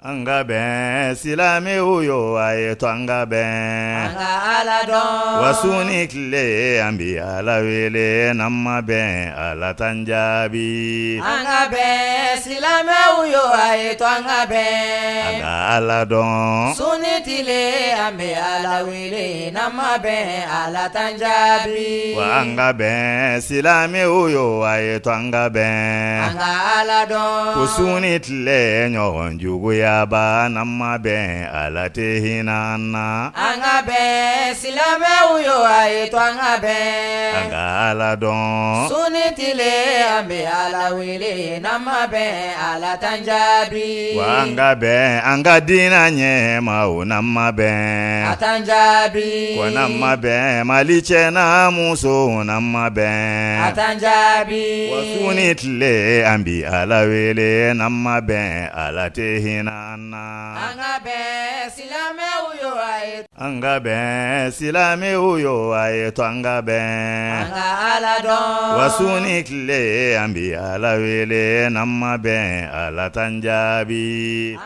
An ka bɛn silamɛw yo a ye to an ka bɛn An ka Ala dɔn wa su ni tile an bi Ala wele n'an ma bɛn Ala t'an jaabi An ka bɛn silamɛw yo a ye to an ka an bɛn ka Ala dɔn Su ni tile an bɛ Ala wele n'an ma bɛn Ala t'an jaabi wa an ka bɛn silamɛw yo a ye to an ka bɛn An ka Ala dɔn ko su ni tile ɲɔgɔn juguyaba n'an ma bɛn Ala tɛ hinɛ an na An ka bɛn silamɛw yo a ye to an ka an bɛn ka Ala dɔn Su ni tile an bɛ Ala wele n'an ma bɛn Ala t'an jaabi wa an ka bɛn an ka diinɛ ɲɛmaw n'an ma bɛn A t'an jaabi wa n'an ma bɛn Mali cɛ n'a muso n'an ma A bɛn t'an jaabi wa su ni tile an bi Ala wele n'an ma bɛn Ala tɛ hinɛ an na An ka bɛn silamɛw yo a ye an ka bɛn silamɛw yo a ye to an ka bɛn An ka Ala dɔn wa su ni tile an bi Ala wele n'an ma bɛn Ala t'an jaabi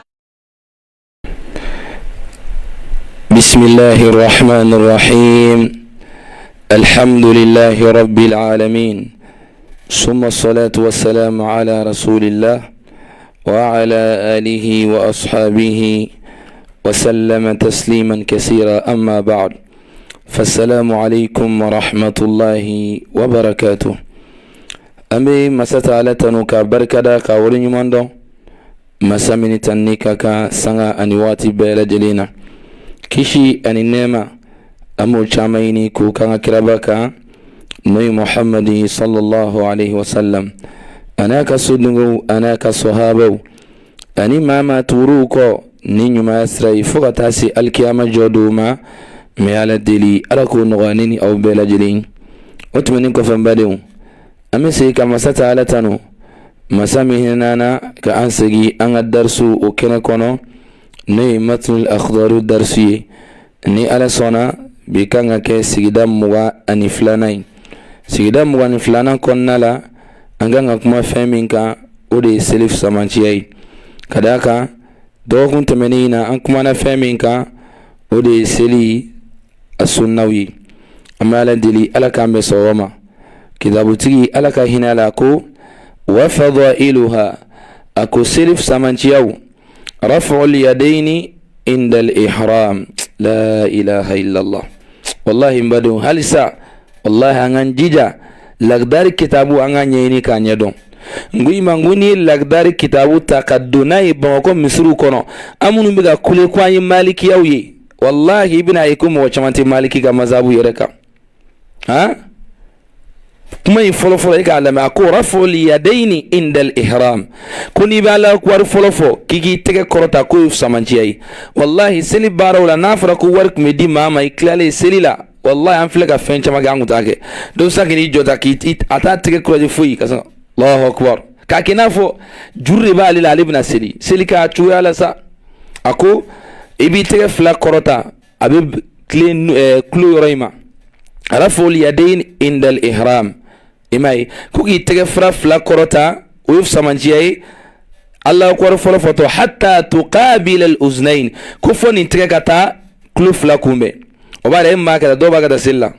بسم الله الرحمن الرحيم الحمد لله رب العالمين ثم الصلاة والسلام على رسول الله وعلى آله وأصحابه وسلم تسليما كثيرا أما بعد فالسلام عليكم ورحمة الله وبركاته An bɛ masa Ala tanu ka barikada ka waleɲuman dɔn masa min tanuni ka kan sanga ani waati bɛɛ lajɛlen na kisi ani nɛɛma an b'o caman ɲini k'o k'an ka kiraba kan n'o ye Muhamadi sallallahu alaihi wasallam a n'a ka sodenw a n'a ka sɔhabaw ani maa maa tugur'u kɔ ni ɲumanya sira ye fo ka taa se alikiyama jɔ don ma n bɛ Ala deli Ala k'o nɔgɔya ne ni aw bɛɛ lajɛlen o tɛmɛnen kɔfɛ n badenw an bɛ segin ka masa Ala tanu masa min hinɛna na ka an segin an ka darisu o kɛnɛ kɔnɔ n'o ye matnul akhdari darisu ye ni Ala sɔnna bi kan ka kɛ sigida 22nan ye sigida 22nan kɔnɔna la an kan ka kuma fɛn min kan o de ye seli fisamanciya ye ka d'a kan dɔgɔkun tɛmɛnen in na an kumana fɛn min kan o de ye seli a sunnaw ye an bɛ Ala deli Ala k'an bɛn sawaba ma kitabutigi Ala ka hinɛ la ko wa fadailuha a ko seli fisamanciyaw raf'ul yadaini inda al-ihram la ilaha illallah wallahi n badenw halisa wallahi an k'an jija lagdari kitabu an k'a ɲɛɲini k'a ɲɛdɔn n ko i ma n ko n'i ye lagdari kitabu ta ka don n'a ye bamakɔ misiriw kɔnɔ an minnu bɛ ka kule ko an ye malikiyaw ye wallahi i bɛna ye ko mɔgɔ caman tɛ maliki ka mazabu yɛrɛ kan han kuma in fɔlɔfɔlɔ i k'a lamɛn a ko raf'ul yadaini indal ihram ko n'i bɛ Ala akubaru fɔlɔ fɔ k'i k'i tɛgɛ kɔrɔta k'o ye fisamanciya ye wallahi seli baaraw la n'a fɔra ko wari tun bɛ di maa ma i tilalen seli la wallahi an filɛ ka fɛn caman kɛ an tun t'a kɛ dɔ bɛ se k'i jɔ ta k'i a t'a tɛgɛ kɔrɔta foyi ka sɔn Allahu akubar k'a kɛ i n'a fɔ juru de b'ale la ale bɛna seli seli k'a cogoya la sa a ko i b'i tɛgɛ fila kɔrɔta a bɛ tilen tulo yɔrɔ in ma raf'ul yadayn indal ihram i m'a ye ko k'i tɛgɛ fara fila kɔrɔta o ye fisamanciya ye Allahu akubar fɔlɔ fɔtɔ hatta tuqabila al uznayn ko fo nin tɛgɛ ka taa tulo fila kunbɛn o b'a yira e min b'a kɛ dɔw b'a kɛ ta seli la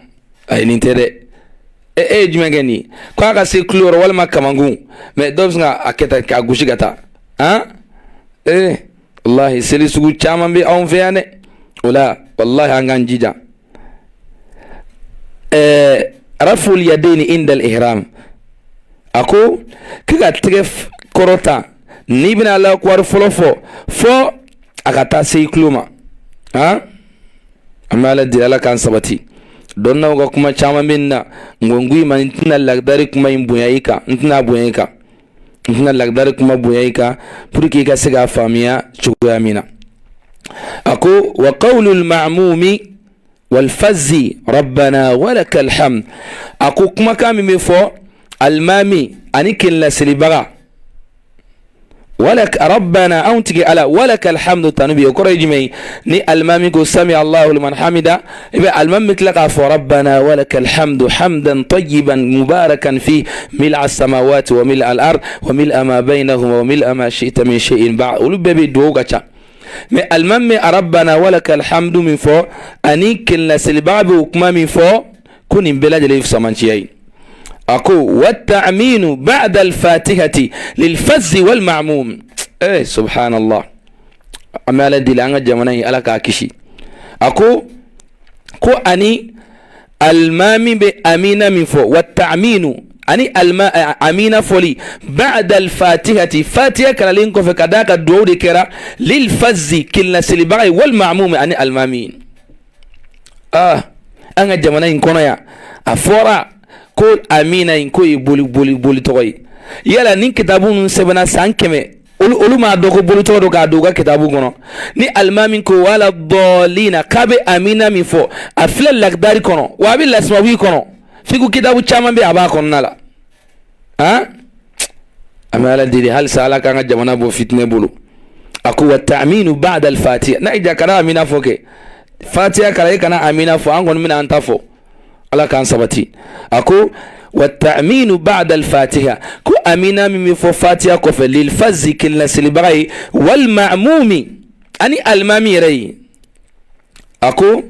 ayi nin tɛ dɛ e ye jumɛn kɛ nin ye k'a ka se tulo yɔrɔ walima kamankun mais dɔw bɛ sin k'a kɛ tan k'a gosi ka taa han ee walahi seli sugu caman bɛ anw fɛ yan dɛ o la walahi an k'an jija ɛɛ raful yadaini indal ihram a ko k'i ka tɛgɛ kɔrɔta n'i bɛna Alahu akubar fɔlɔ fɔ fo a ka taa se i tulo ma han an bɛ ala deli ala k'an sabati dɔnnaw ka kuma caman bɛ nin na n ko n ko i ma n tɛna lagdari kuma in bonya i kan n tɛna bonya i kan n tɛna lagdari kuma bonya i kan pour que i ka se k'a faamuya cogoya min na a ko wa qawlul ma'mumi wal fazzi rabbana walakal hamd a ko kumakan min bɛ fɔ alimami ani kelenna selibaga Walak rabbana, anw tigi Ala, walaka alhamdu, tanu b'i ye. O kɔrɔ ye jumɛn ye? Ni alimami ko sami Allahu liman hamida, i bɛ alimami bɛ tila k'a fɔ rabbana walaka alhamdu hamdan tayyiban mubarakan fi mil'a samawati wa mil'a al-ard wa mil'a ma baynahuma wa mil'a ma shi'ta min shay'in ba'd. Olu bɛɛ bɛ dugawu ka ca, mais alimami bɛ rabbana walaka alhamdu min fɔ ani kelenna selibaga bɛ o kuma min fɔ, ko nin bɛɛ lajɛlen ye fisamanciya ye. A ko wa ta'minu ba'da al-fatihati lil-fazzi wal-ma'mum. Eh, subhanallah, an bɛ Ala deli an ka jamana in, Ala k'a kisi. A ko ani alimami bɛ amina min fɔ, wa ta'minu, ani alima amina fɔli, ba'da al-fatihati, fatiha kalanlen kɔfɛ, ka d'a kan duwawu de kɛra, lil-fazzi, kelenna selibaga ye, wal-ma'mum, ani alimami. Ah, an ka jamana in kɔnɔ yan, a fɔra ko amina in ko ye boli boli boli tɔgɔ ye. Yala ni kitabu ninnu sɛbɛnna san 100, olu m'a dɔn ko boli tɔgɔ don k'a don u ka kitabu kɔnɔ? Ni alimami ko wala dɔɔlina, k'a bɛ amina min fɔ, a filɛ lakidari kɔnɔ wa, a bɛ lasimawi kɔnɔ, fiku kitabu caman bɛ, a b'a kɔnɔna la. Han, an bɛ Ala deli halisa, Ala k'an ka jamana bɔ fitinɛ bolo. A ko wa ta'minu ba'da al-fatiha, n'a y'i diya kana amina fɔ kɛ, fatiha kalan, e kana amina fɔ, an kɔni bɛna an ta fɔ. Ala k'an sabati. A ko wa ta'minu ba'da al-fatiha, ko amina min bɛ fɔ fatiha kɔfɛ, lil fazzi, kelenna selibaga ye, wal ma'mumi, ani alimami yɛrɛ ye. A ko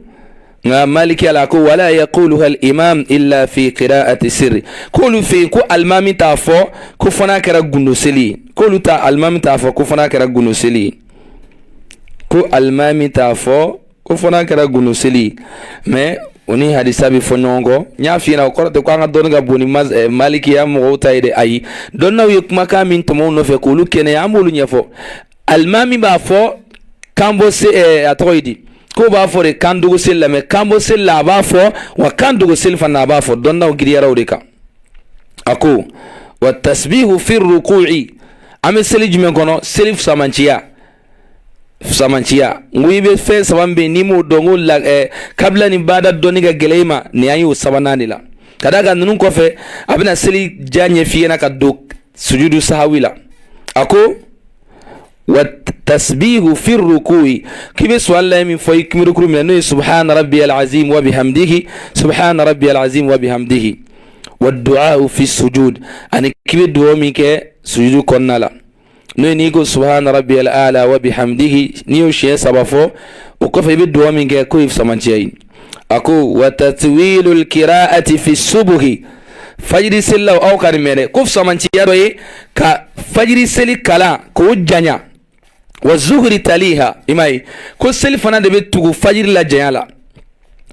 nka maliki ala ko wala yaquluha al-imam illa fi qira'ati sirri, k'olu fɛ yen ko alimami t'a fɔ ko fo n'a kɛra gundo seli ye. K'olu ta, alimami t'a fɔ ko fo n'a kɛra gundo seli ye, ko alimami t'a fɔ ko fo n'a kɛra gundo seli ye. Mais o ni hadisa bɛ fɔ ɲɔgɔn kɔ. N y'a f'i ɲɛna, o kɔrɔ tɛ ko an ka dɔnni ka bon ni malikiya mɔgɔw ta ye dɛ. Ayi, dɔnnaw ye kumakan min tɔmɔ u nɔfɛ k'olu kɛnɛya, an b'olu ɲɛfɔ. Alimami b'a fɔ kanbɔ se, a tɔgɔ ye di, k'o b'a fɔ de kan dogo seli la, mais kanbɔ seli la a b'a fɔ, wa kan dogo seli fana a b'a fɔ. Dɔnnaw giriyara o de kan. A ko wa tasbihu fi ruku'i. An bɛ seli jumɛn kɔnɔ? Seli fisamanciya, fisamanciya. N ko i bɛ fɛn saba min bɛ yen, n'i m'o dɔn, ko la kabila ni bada dɔnni ka gɛlɛn i ma, nin an y'o sabanan de la. Ka d'a kan ninnu kɔfɛ, a bɛna seli ja ɲɛf'i ɲɛna ka don sujudu sahawi la. A ko wa tasbihu fi ruku'i, k'i bɛ suwala min fɔ i kimirikuru minɛ, n'o ye subhana rabbiyal azim wa bihamdihi, subhana rabbiyal azim wa bihamdihi, wa du'a fi sujud, ani k'i bɛ dugawu min kɛ sujudu kɔnɔna la, n'o ye n'i ko subhana rabbiyal ala wa bihamdihi, n'i y'o siɲɛ saba fɔ, o kɔfɛ i bɛ dugawu min kɛ, k'o ye fisamanciya ye. A ko wa tatwilul qira'ati fi subuhi. Fajiri selilaw, aw ka nin mɛn dɛ, ko fisamanciya dɔ ye ka fajiri seli kalan k'o janya, wa zuhuri taliha. I m'a ye ko seli fana de bɛ tugu fajiri la janya la.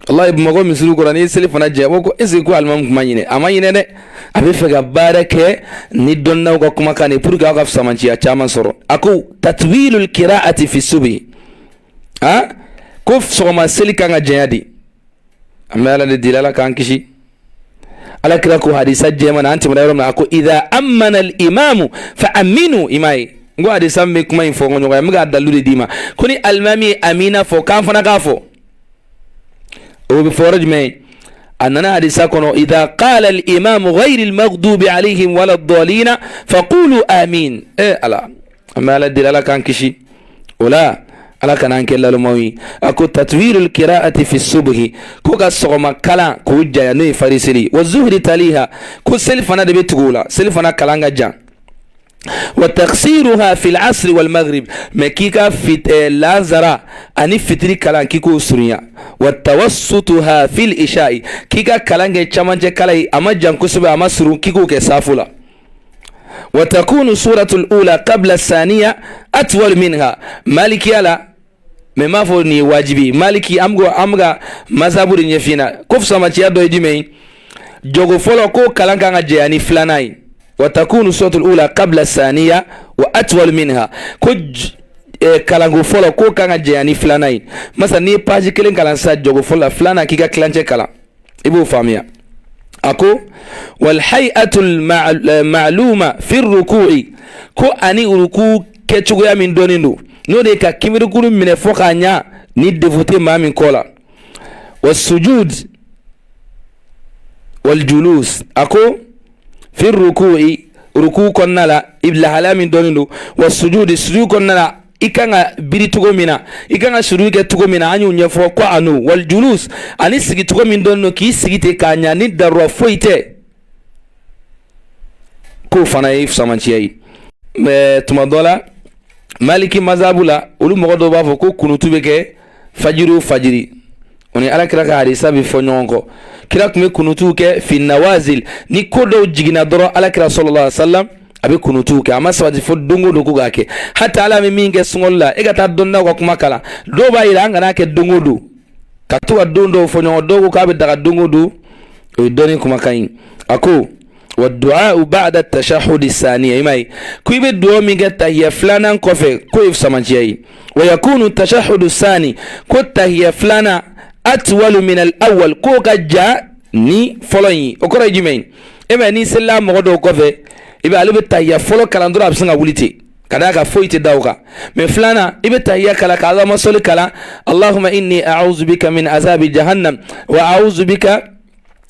Wallahi, Bamakɔ misiri kɔrɔ, n'i ye seli fana janya, ko est ce que ko alimami kuma ɲinɛ? A ma ɲinɛ dɛ, a bɛ fɛ ka baara kɛ ni dɔnnaw ka kumakan de pour que aw ka fisamanciya caman sɔrɔ. A ko tatwilul qira'ati fi subhi, han, ko sɔgɔma seli kan ka janya de. An bɛ Ala de deli, Ala k'an kisi. Ala kira ko hadisa jɛman na, an tɛmɛna yɔrɔ min na, a ko idha amana al-imamu fa aminu. I m'a ye, n ko hadisa min bɛ kuma in fɔ ɲɔgɔn ye, n bɛ k'a dalilu de d'i ma, ko ni alimami ye amina fɔ, k'an fana k'a fɔ. O bɛ fɔ yɔrɔ jumɛn ye? A nana hadisa kɔnɔ, idha qala al-imamu ghayri al-maghdubi alayhim wala ad-dallina faqulu amin. Eh Ala, an bɛ Ala deli, Ala k'an kisi o la, Ala kana an kɛ lalomaw ye. A ko tatwilul qira'ati fi subhi, ko ka sɔgɔma kalan k'o janya, n'o ye fajiri seli, wa zuhri taliha, ko seli fana de bɛ tugu o la, seli fana kalan ka jan, wa taksiruha fil asri wal maghrib, mais k'i ka fit lazara ani fitiri kalan, k'i k'o surunya, wa tawassutuha fil isha'i, k'i ka kalan kɛ camancɛ kalan ye, a ma jan kosɛbɛ, a ma surun, k'i k'o kɛ safo la, wa takunu suratul ula qabla saniya atwal minha. Malikiya la, mais m'a fɔ nin ye wajibi. Maliki, an bɛ ka mazabu de ɲɛf'i ɲɛna, ko fisamanciya dɔ ye jumɛn ye? Jogo fɔlɔ, ko kalan kan ka jɛya ni filanan ye, wa takunu suratul ula qabla saniya wa atwal minha, ko kalanko fɔlɔ ko kan ka jɛya ni filanan ye. Masa n'i ye page kelen kalan sisan jogo fɔlɔ la, filanan k'i ka tilancɛ kalan, i b'o faamuya. A ko wal hay'atul ma'luma fi ruku'i, ko ani ruku kɛcogoya min dɔnnen don, n'o de ye ka kimirikuru minɛ fo k'a ɲa ni défaut tɛ maa min kɔ la, wa sujud wal julus. A ko fi ruku'i Ruku kɔnɔna la, i lahalaya min dɔnnen don, wa sujudi, sujudi kɔnɔna la, i kan ka biri cogo min na, i kan ka sujudi kɛ cogo min na, an y'o ɲɛfɔ. Ko anu wal julus, ani sigi cogo min dɔnnen don, k'i sigi ten k'a ɲa ni darura foyi tɛ, k'o fana ye fisamanciya ye. Mais tuma dɔ la, Maliki mazabu la, olu mɔgɔ dɔw b'a fɔ ko kunutu bɛ kɛ fajiri o fajiri. O ni Ala kira ka hadisa bɛ fɔ ɲɔgɔn kɔ. Kira tun bɛ kunutu kɛ fi nawazil, ni ko dɔw jiginna dɔrɔn, Ala kira sallallahu alaihi wasallam a bɛ kunutu kɛ. A ma sabati fo don o don ko k'a kɛ. Hata Ala bɛ min kɛ sunkalo la, e ka taa dɔnniyaw ka kuma kalan, dɔw b'a yira an kana kɛ don o don, ka to ka don dɔw fɔ ɲɔgɔn. Dɔw ko k'a bɛ daga don o don. O ye dɔnni kumakan ye. A ko wa du'a ba'da tashahhudi saniya, i m'a ye ko i bɛ dugawu min kɛ tahiya filanan kɔfɛ, k'o ye fisamanciya ye. Wa yakunu tashahudu sani, ko tahiya filanan, atwalu min al awwal, k'o ka jan ni fɔlɔ in ye. O kɔrɔ ye jumɛn ye? E mɛ n'i selila mɔgɔ dɔw kɔfɛ, i bɛ ale bɛ tahiya fɔlɔ kalan dɔrɔn, a bɛ sin ka wuli ten, ka d'a kan foyi tɛ da o kan. Mais filanan, i bɛ tahiya kalan, ka Alama sɔli kalan, allahumma inni a'udhu bika min azabi jahannam wa a'udhu bika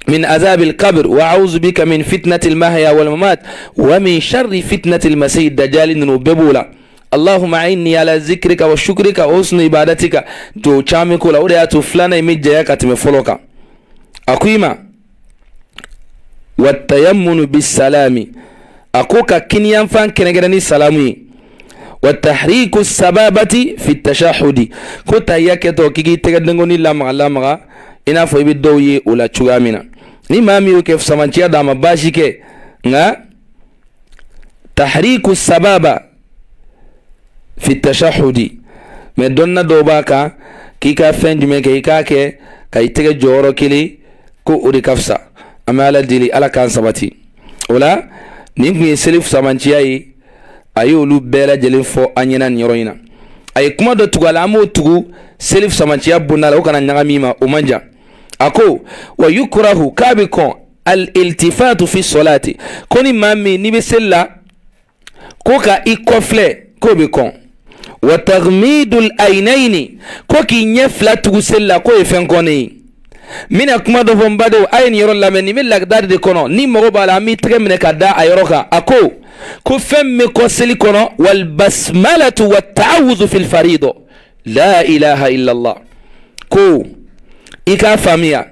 min azabil qabr wa a'udhu bika min fitnatil mahya wal mamat wa min sharri fitnatil masih dajjal. Ninnu bɛɛ b'o la. Allahumma a'inni ala zikrika wa shukrika wa husni ibadatika, to caman ko la. O de y'a to filanan in bɛ janya ka tɛmɛ fɔlɔ kan. A ko i ma wa tayammunu bisalami, a ko ka kiniyanfan kɛrɛnkɛrɛn ni salamu ye, wa tahriku sababati fi tashahudi, ko tahiya kɛtɔ k'i k'i tɛgɛ denkɔni lamaga lamaga, i n'a fɔ i bɛ dɔw ye o la cogoya min na. Ni maa min y'o kɛ, fisamanciya d'a ma, baasi kɛ. Nka tahriku sababa fi tashahudi, mais dɔnna dɔw b'a kan k'i ka fɛn jumɛn kɛ, i k'a kɛ ka i tɛgɛ jɔyɔrɔ kelen, ko o de ka fisa. An bɛ Ala deli, Ala k'an sabati o la. Nin tun ye seli fisamanciya ye. A ye olu bɛɛ lajɛlen fɔ an ɲɛna nin yɔrɔ in na. A ye kuma dɔ tugu a la, an b'o tugu seli fisamanciya bonda la, o kana ɲagami ma, o man jan. A ko wa yukurahu, k'a bɛ kɔn, al iltifatu fi solati, ko ni maa min n'i bɛ seli la, ko ka i kɔfilɛ, k'o bɛ kɔn. Wa tagmidul aynayni, ko k'i ɲɛ fila tugu seli la, k'o ye fɛn kɔnnen ye. N bɛna kuma dɔ fɔ, n badenw, a ye nin yɔrɔ lamɛn. Nin bɛ Lagdari de kɔnɔ. Ni mago b'a la, an b'i tɛgɛ minɛ ka da a yɔrɔ kan. A ko ko fɛn min bɛ kɔn seli kɔnɔ, wal basmalatu wa ta'awuzu fil farido, la ilaha illallah. Ko i k'a faamuya,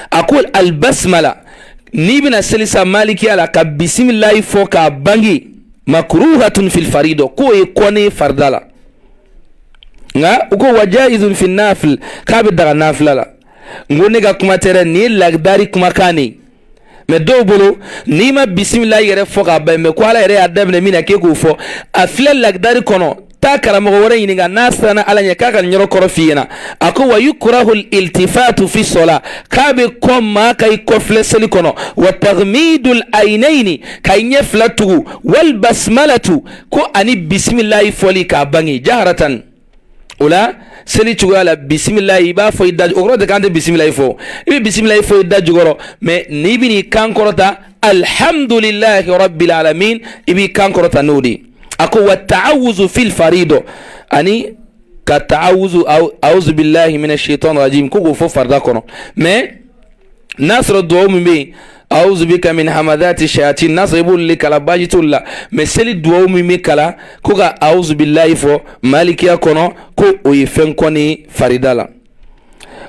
a ko albasmala, n'i bɛna seli sa malikiya la, ka bisimilayi fɔ k'a bange, makruhatun fil farido, k'o ye kɔnnen farida la. Nka u ko wa jaizun fi nafil, k'a bɛ daga nafila la. N ko ne ka kuma tɛ dɛ, nin ye Lagdari kumakan de ye. Mais dɔw bolo, n'i ma bisimila yɛrɛ fɔ k'a ban, mais ko Ala yɛrɛ y'a daminɛ min na, k'e k'o fɔ. A filɛ Lagdari kɔnɔ. Taa karamɔgɔ wɛrɛ ɲininka n'a siranna Ala ɲɛ, k'a ka nin yɔrɔ kɔrɔ f'i ɲɛna. A ko wa yukurahu iltifatu fi sola, k'a bɛ kɔn maa ka i kɔfilɛ seli kɔnɔ, wa tagmidul aynayni, ka i ɲɛ fila tugu, wal basmalatu, ko ani bisimilayi fɔli k'a bange jaharatan. O la seli cogoya la, bisimilayi, i b'a fɔ i da, o kɔrɔ tɛ k'an tɛ bisimilayi fɔ. I bɛ bisimilayi fɔ i da jukɔrɔ, mais n'i bɛ n'i kan kɔrɔta, alhamdulilahi rabbil alamin, i b'i kan kɔrɔta n'o de ye. A ko wa ta'awuzu fil farido, ani ka ta'awuzu, a'udhu billahi minash shaitan rajim, ko k'o fɔ farida kɔnɔ. Mais n'a sɔrɔ duwawu min bɛ yen, a'udhu bika min hamadati shayatin, n'a sɔrɔ i b'olu de kalan, baasi t'olu la. Mais seli duwawu min bɛ kalan, ko ka a'udhu billahi fɔ malikiya kɔnɔ, ko o ye fɛn kɔni farida la.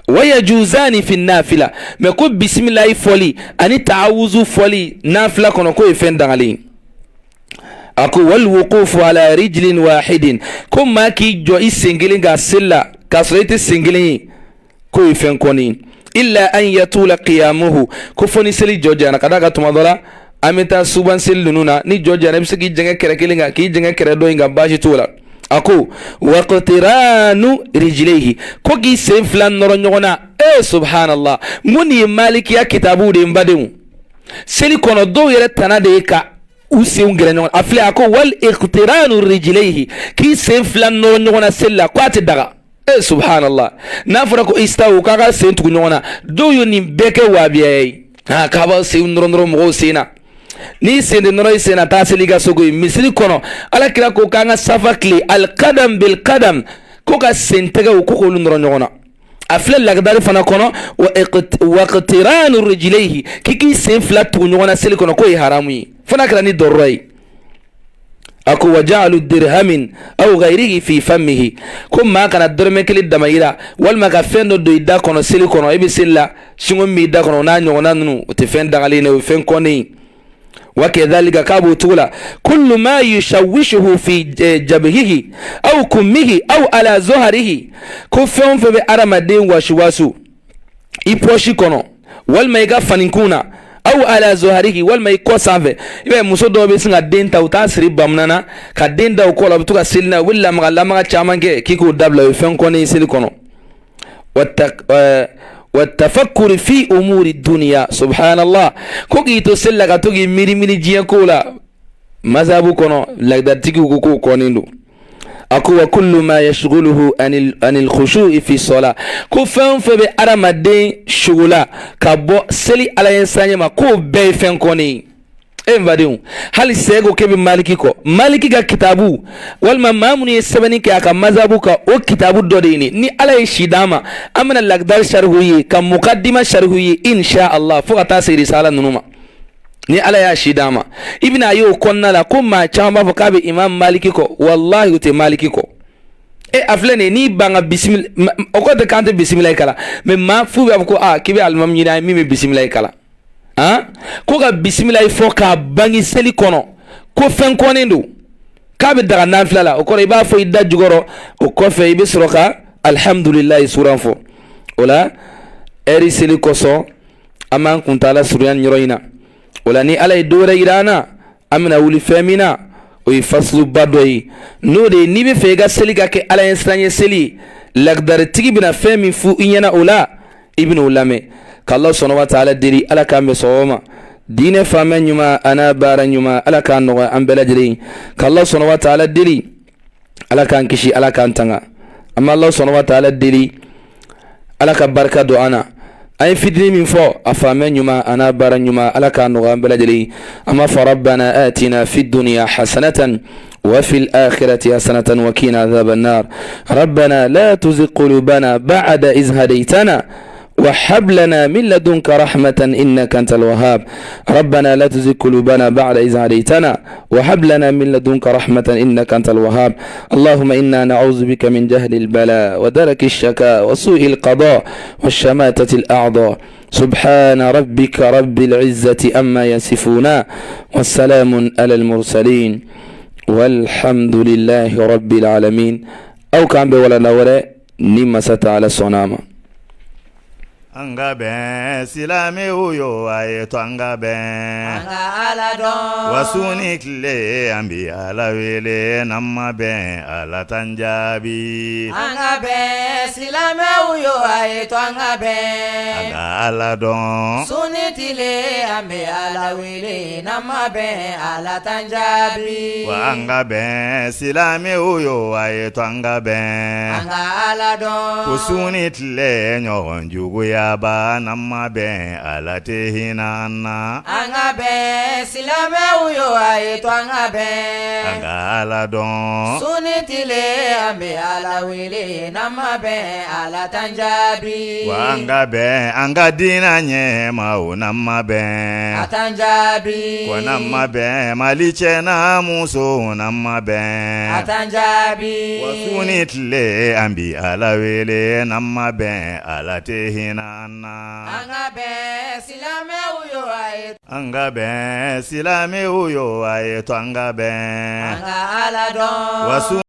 Wa yajuzani fi nafila, mais ko bisimilayi fɔli ani ta'awuzu fɔli nafila kɔnɔ, k'o ye fɛn dagalen ye. A ko wal wuqufu ala rijlin wahidin, ko maa k'i jɔ i sen kelen kan seli la k'a sɔrɔ i tɛ sen kelen ye, k'o ye fɛn kɔni, illa an yatula qiyamuhu, ko fo ni seli jɔ janyana. Ka d'a kan tuma dɔ la, an bɛ taa suban seli ninnu na, ni jɔ janyana, i bɛ se k'i jɛngɛ kɛrɛ kelen kan, k'i jɛngɛ kɛrɛ dɔ in kan, baasi t'o la. A ko waqtiranu rijlaihi, ko k'i sen fila nɔrɔ ɲɔgɔn na. E subhanallah, n ko nin ye malikiya kitabuw de ye, n badenw. Seli kɔnɔ, dɔw yɛrɛ tana de ye ka u senw gɛrɛ ɲɔgɔn. A filɛ, a ko wal iqtiranu rijlaihi, k'i sen fila nɔrɔ ɲɔgɔn na seli la, k'a tɛ daga. E subhanallah, n'a fɔra ko istawu, k'a ka sen tugu ɲɔgɔn na, dɔw ye nin bɛɛ kɛ wahabiya ye. Ha, k'a b'a sen nɔrɔ nɔrɔ mɔgɔw sen na. N'i sen tɛ nɔrɔ i sen na, taa seli i ka so koyi. Misiri kɔnɔ, Ala kira ko k'an ka safa tile, alqadam bil qadam, ko ka sen tɛgɛw ko k'olu nɔrɔ ɲɔgɔn na. A filɛ Lagdari fana kɔnɔ, waqtiranu rijlaihi, k'i k'i sen fila tugu ɲɔgɔn na seli kɔnɔ, k'o ye haramu ye. fo n'a kɛra ni dɔrɔrɔ ye. A ko wa ja'alu dirhamin aw ghayrihi fi famihi, ko maa kana dɔrɔmɛ kelen damayira walima ka fɛn dɔ don i da kɔnɔ seli kɔnɔ. E bɛ seli la, sinko min b'i da kɔnɔ, o n'a ɲɔgɔnna ninnu, o tɛ fɛn dagalen ye, o ye fɛn kɔnnen ye. Wa kadhalika, k'a b'o cogo la, kullu ma yushawishuhu fi jabhihi aw kummihi aw ala zuharihi, ko fɛn o fɛn bɛ adamaden wasuwasu i pɔsi kɔnɔ walima i ka fanikun na, aw ala zuharihi, walima i kɔ sanfɛ. I b'a ye muso dɔw bɛ sin ka den ta, u t'a siri bamuna na, ka den da u kɔ la, u bɛ to ka seli n'a ye, u bɛ lamaga lamaga caman kɛ. K'i k'o dabila, o ye fɛn kɔnnen ye seli kɔnɔ. Wa tafakkuri fi umuri duniya, subhanallah, ko k'i to seli la ka to k'i miiri miiri diɲɛ kow la, mazabu kɔnɔ lagidaritigiw ko k'o kɔnnen don. A ko wa kullu ma yashghuluhu anil khushu'i fi sala, ko fɛn o fɛn bɛ adamaden sugola ka bɔ seli ala ɲɛsiranɲɛ ma, k'o bɛɛ ye fɛn kɔnnen ye. E n badenw, hali sɛ ko k'e bɛ maliki kɔ, maliki ka kitabu walima maa minnu ye sɛbɛnni kɛ a ka mazabu kan, o kitabu dɔ de ye nin. Ni ala ye si d'an ma, an bɛna lagidari sarihu ye ka mukadima sarihu ye, insha allah, fo ka taa se risala ninnu ma. Ni ala y'a si d'an ma, i bɛna a ye o kɔnɔna la ko maa caman b'a fɔ k'a bɛ imam maliki kɔ, walahi u tɛ maliki kɔ. E a filɛ nin ye, n'i ban ka bisimila, o kɔ tɛ k'an tɛ bisimilayi kalan, mais maa fu b'a fɔ ko aa k'i bɛ alimami ɲini an ye min bɛ bisimilayi kalan. Han, ko ka bisimilayi fɔ k'a bange seli kɔnɔ, ko fɛn kɔnnen don, k'a bɛ daga nafila la. O kɔrɔ i b'a fɔ i da jukɔrɔ, o kɔfɛ i bɛ sɔrɔ ka alihamudulilayi suran fɔ. O la ɛri seli kosɔn, an b'an kuntaala surunya nin yɔrɔ in na. O la ni ala ye don wɛrɛ yira an na, an bɛna wuli fɛn min na, o ye fasuluba dɔ ye, n'o de ye n'i bɛ fɛ i ka seli ka kɛ ala ɲɛsiranɲɛ seli ye, lagdaritigi bɛna fɛn min fɔ i ɲɛna, o la i bɛna o lamɛn. K'Ala subhanahu wa taala deli, ala k'an bɛn sawaba ma, diinɛ faamuya ɲuman an'a baara ɲuman, ala k'a nɔgɔya an bɛɛ lajɛlen. K'Ala subhanahu wa taala deli, ala k'an kisi, ala k'an tanga. An bɛ Ala subhanahu wa taala deli, ala ka barika don an na. An ye fitinin min fɔ, a faamuya ɲuman an'a baara ɲuman, ala k'a nɔgɔya an bɛɛ lajɛlen. An b'a fɔ rabbana atina fi dunya hasanatan wa fil akhirati hasanatan wa qina adhaban nar. Rabbana la tuzigh qulubana ba'da iz hadaytana وهب لنا من لدنك رحمة إنك أنت الوهاب. ربنا لا تزغ قلوبنا بعد إذ هديتنا وهب لنا من لدنك رحمة إنك أنت الوهاب. اللهم إنا نعوذ بك من جهل البلاء ودرك الشكاء وسوء القضاء والشماتة الأعضاء. سبحان ربك رب العزة أما يصفون والسلام على المرسلين والحمد لله رب العالمين. Aw k'an bɛn walanda wɛrɛ ni masa taala sɔnna a ma. An ka bɛn, silamɛw yo, a ye to an ka bɛn. An ka Ala dɔn. Wa su ni tile an bi Ala wele, n'an ma bɛn Ala t'an jaabi. An ka bɛn, silamɛw yo, a ye to an ka bɛn. An ka Ala dɔn. Su ni tile an bɛ Ala wele, n'an ma bɛn Ala t'an jaabi. Wa an ka bɛn, silamɛw yo, a ye to an ka bɛn. An ka Ala dɔn. Ko su ni tile ɲɔgɔn juguyaba, n'an ma bɛn Ala tɛ hinɛ an na. An ka bɛn, silamɛw yo, a ye to an ka bɛn. An ka Ala dɔn. Su ni tile an bɛ Ala wele, n'an ma bɛn Ala t'an jaabi. Wa an ka bɛn an ka diinɛ ɲɛmaaw, n'an ma bɛn. A t'an jaabi. Ko n'an ma bɛn Mali cɛ n'a muso, n'an ma bɛn. A t'an jaabi. Wa su ni tile an bi Ala wele, n'an ma bɛn Ala tɛ hinɛ an na. An ka bɛn, silamɛw yo, a ye. An ka bɛn, silamɛw yo, a ye to an ka bɛn. An ka Ala dɔn. Wa su